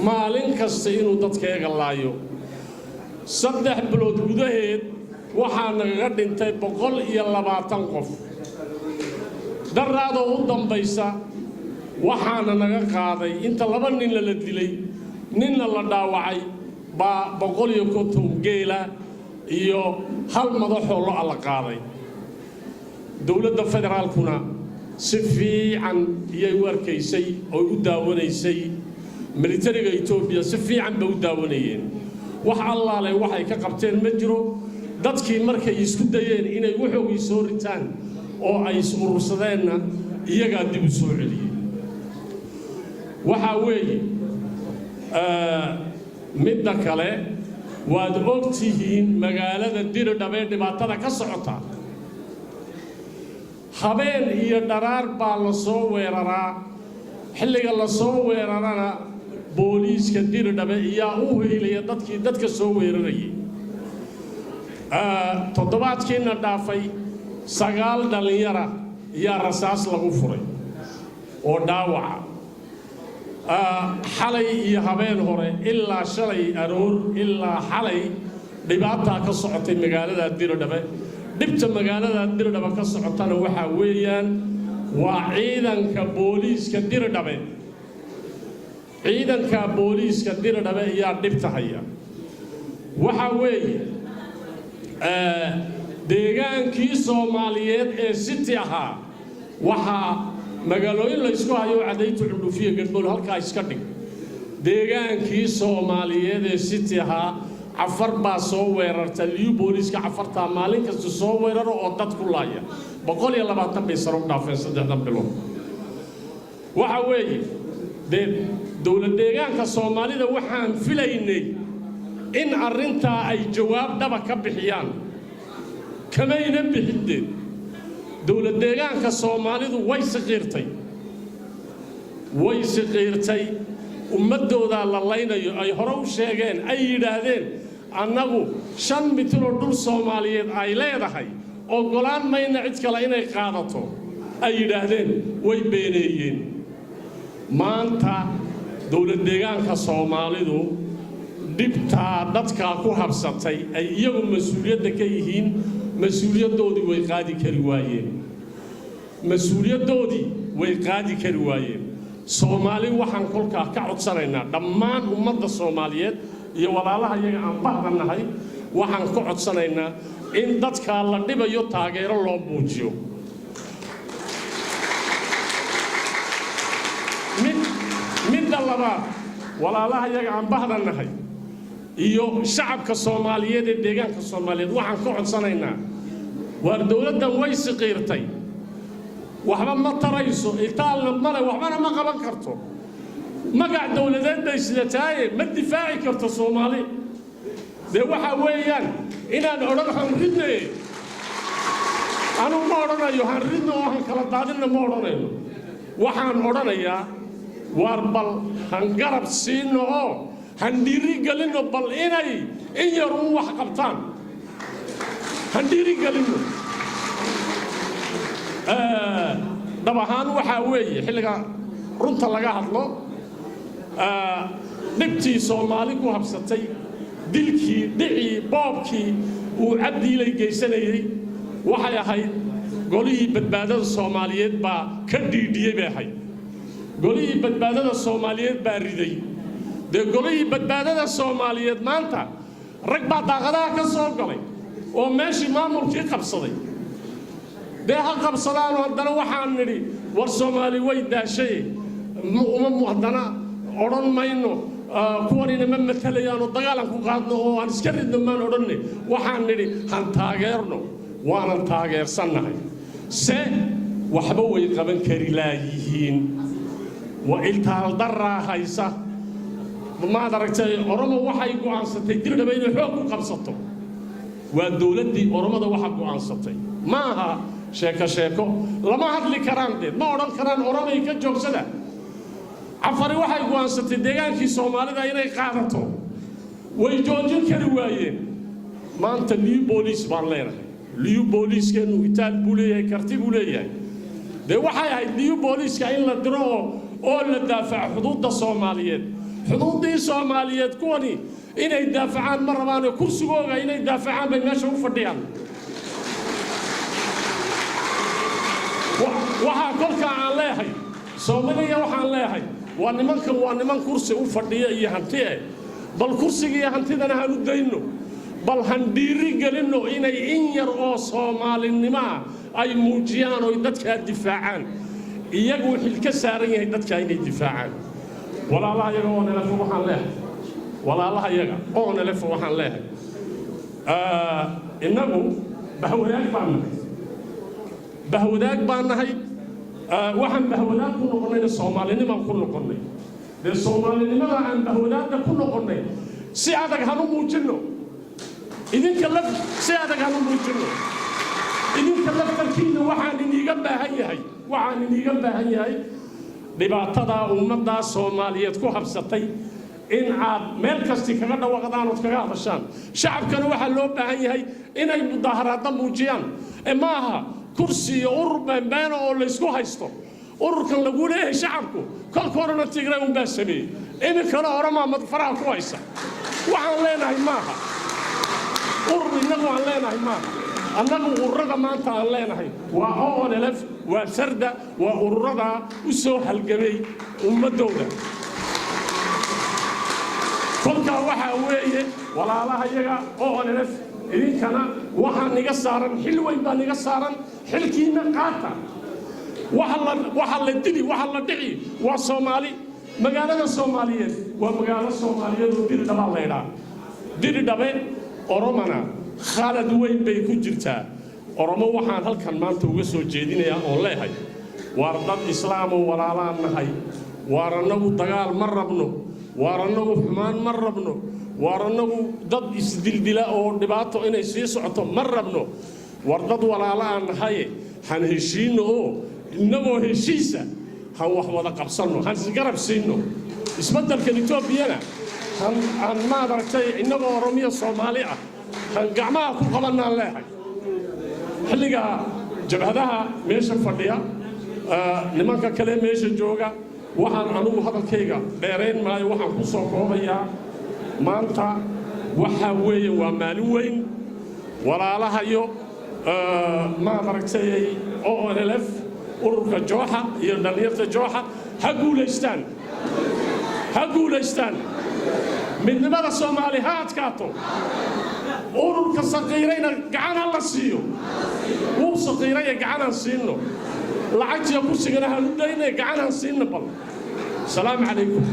Maalin kasta inuu dadkayaga laayo, 3 bilood gudaheed waxaa nagaga dhintay 120 qof. Daraadoo u dambaysa waxaana naga qaaday inta laba ninna la dilay, ninna la dhaawacay, baa 150 geela iyo hal madaxoo lo'a la qaaday. Dowladda federaalkuna si fiican iyay u arkaysay oo u daawanaysay. Militariga Etoobiya si fiican bay u daawanayeen. Wax allaale waxay ka qabteen ma jiro. Dadkii markay isku dayeen inay waxoogii soo ritaan oo ay is urursadeenna, iyagaa dib u soo celiyey. Waxaa weeye, midda kale, waad og tihiin magaalada Diridhabee dhibaatada ka socota. Habeen iyo dharaar baa la soo weeraraa. Xilliga la soo weerarana, booliiska Diridhabe iyaa u hiilaya dadkii dadka soo weerarayay. Toddobaadkiina dhaafay sagaal dhallinyara iyaa rasaas lagu furay oo dhaawaca. Xalay iyo habeen hore ilaa shalay aroor ilaa xalay dhibaataa ka socotay magaalada Diridhabe. Dhibta magaalada Diridhabe ka socotana waxaa weeyaan waa ciidanka booliiska Diridhabe. Ciidanka booliiska Diridhabe ayaa dhibta haya. Waxaa weeye, deegaankii Soomaaliyeed ee City ahaa, waxaa magaalooyin laysku hayo Cadaytu, Cundhufiya, Gadhmool halkaa iska dhig. Deegaankii Soomaaliyeed ee City ahaa Cafar baa soo weerarta. Liyu booliiska Cafartaa maalin kasta soo weeraro oo dad ku laaya. 120 bay sare u dhaafeen 3dan bilood. Waxa weeye, dee dowlad deegaanka Soomaalida waxaan filaynay in arrintaa ay jawaab dhaba ka bixiyaan. Kamayna bixindeed. Dowlad deegaanka Soomaalidu way siqiirtay, way siqiirtay. Ummaddoodaa la laynayo ay hore u sheegeen, ay yidhaahdeen annagu 5 mitiroo dhul Soomaaliyeed ay leedahay oggolaan mayna cid kale inay qaadato, ay yidhaahdeen, way beeneeyeen. Maanta dowlad deegaanka Soomaalidu dhibtaa dadkaa ku habsatay ay iyagu mas-uuliyadda ka yihiin, mas-uuliyaddoodii way qaadi kari waayeen. Mas-uuliyaddoodii way qaadi kari waayeen. Soomaali waxaan kolkaa ka codsanaynaa, dhammaan ummadda Soomaaliyeed iyo walaalaha iyaga aan bahda nahay waxaan ka codsanaynaa in dadkaa la dhibayo taageero loo muujiyo. Midda labaad, walaalaha iyaga aan bahda nahay iyo shacabka Soomaaliyeed ee deegaanka Soomaaliyeed waxaan ka codsanaynaa: waar dowladdan way siqiirtay, waxba ma tarayso, itaalna male, waxbana ma qaban karto. Magac dowladeed bay sidataaye, ma difaaci karto Soomaali. Dee waxaa weeyaan inaan odhan hanridne. Anugu ma odhanayo hanridno oo han kala daadinna, ma odhanayno. Waxaan odhanayaa, waar bal han garab siino oo han dhiiri gelinno, bal inay in yar u wax qabtaan han dhiiri gelinno. Dhab ahaan waxaa weeye, xilliga runta laga hadlo, dhibtii Soomaali ku habsatay, dilkii, dhicii, boobkii uu Cabdiilay geysanayey, waxay ahayd Golihii Badbaadada Soomaaliyeed baa ka dhiidhiyey bay ahayd. Golihii Badbaadada Soomaaliyeed baa riday. Dee Golihii Badbaadada Soomaaliyeed maanta rag baa daaqadaha ka soo galay oo meeshii maamulkii qabsaday. Dee ha qabsadaanoo haddana waxaan nidhi, war Soomaali way daashay, uma haddana odhan mayno kuwanina ma matalayaanoo dagaalan ku qaadno oo aan iska ridno maan odhanne. Waxaan nidhi han taageerno, waanan taageersannahay. Se waxba way qaban kari laayihiin, waa iltaaldarraa haysa. Maad aragtay, Oromo waxay go'aansatay Dirdhaba inay xoog ku qabsato. Waa dowladdii Oromada waxa go'aansatay, ma aha sheeko sheeko. Lama hadli karaan, dee ma odhan karaan Oromay ka joogsada. Cafari waxay go'aansatay deegaankii Soomaalida inay qaadato, way joojin kari waayeen. Maanta liyu booliis baan leenahay. Liyu booliiskeennu itaal buu leeyahay, karti buu leeyahay. Dee waxay ahayd liyu booliiska in la diro oo Oo la daafaco xuduudda Soomaaliyeed. Xuduuddii Soomaaliyeed kuwani inay daafacaan ma rabaane, kursigooga inay daafacaan bay meesha u fadhiyaan. Waxaa kolkaa aan leehay Soomaaliya, waxaan leehay waa nimankan, waa niman kursi u fadhiya iyo hanti eh. Bal kursiga iyo hantidana han u dayno, bal han dhiiri gelinno inay in yar oo soomaalinimoa ay muujiyaan oy dadkaa difaacaan. Iyagu xil ka saaran yahay dadkaa inay difaacaan. Walaalaha yaga ONLF waxaan leehay, walaalaha yaga ONLF waxaan leehay, innagu bahwadaag baan nahay, bahwadaag baan nahay. Waxaan bahwadaag ku noqonnayna soomaalinimaan ku noqonnay. Dee soomaalinimada aan bahwadaagga ku noqonnay si adag hanu muujinno. Idinka laf si adag hanu muujinno. Idinka laftarkiinna waxaan iniiga baahan yahay dhibaatadaa ummaddaa Soomaaliyeed ku habsatay in aad meel kasti kaga dhawaaqdaan ood kaga hadashaan. Shacabkana waxaa loo baahan yahay inay mudaaharaadda muujiyaan. E ma aha kursi iyo urur beenbeena oo laysku haysto. Ururkan lagu leeyahay shacabku kolka horena Tigray unbaa sameeyey, iminkana Oromaa faraha ku haysa. Waxaan leenahay maaha urur innagu aan leenahay maaha. Annagu ururada maanta aan leenahay waa ONLF, waa Sarda, waa ururadaa u soo halgamay ummaddooda. Kolkaa waxaa weeye, walaalaha yaga ONLF, idinkana waxaa niga saaran xil weyn baa niga saaran. Xilkiinna qaata. Waxa la dili, waxa la dhici waa Soomaali. Magaalada Soomaaliyeed waa magaalo Soomaaliyeed oo Diridhabaa laydhaa. Diridhabe Oromana khalad weyn bay ku jirtaa. Oromo waxaan halkan maanta uga soo jeedinayaa oon leehay: waar dad islaamoo walaalaan nahay, waar annagu dagaal ma rabno, waar annagu xumaan ma rabno, waar annagu dad isdildila oo dhibaato inay sii socoto ma rabno. War dad walaala aan nahaye, han heshiinno oo innagoo heshiisa han wax wada qabsanno, han isgarab siinno. Isbeddelkan Etoobiyana han han maad aragtay innagoo Oromiya Soomaali ah han gacmaha ku qabannaan leehay. Xilliga jabhadaha meesha fadhiya, nimanka kale meesha jooga, waxaan anugu hadalkayga dheerayn maayo. Waxaan ku soo koobayaa, maanta waxaa weeye waa maalin weyn. Walaalahayo maad aragtay ONLF, ururka Jooxa iyo dhallinyarta Jooxa ha guulaystaan, ha guulaystaan. Midnimada Soomaali ha adkaato. Ururka saqiirayna gacan ha la siiyo. Wuu saqiiraye, gacanaan siinno. Lacagtiyo kursigana han u daynaye, gacanaan siinno. Bal salaamu calaykum.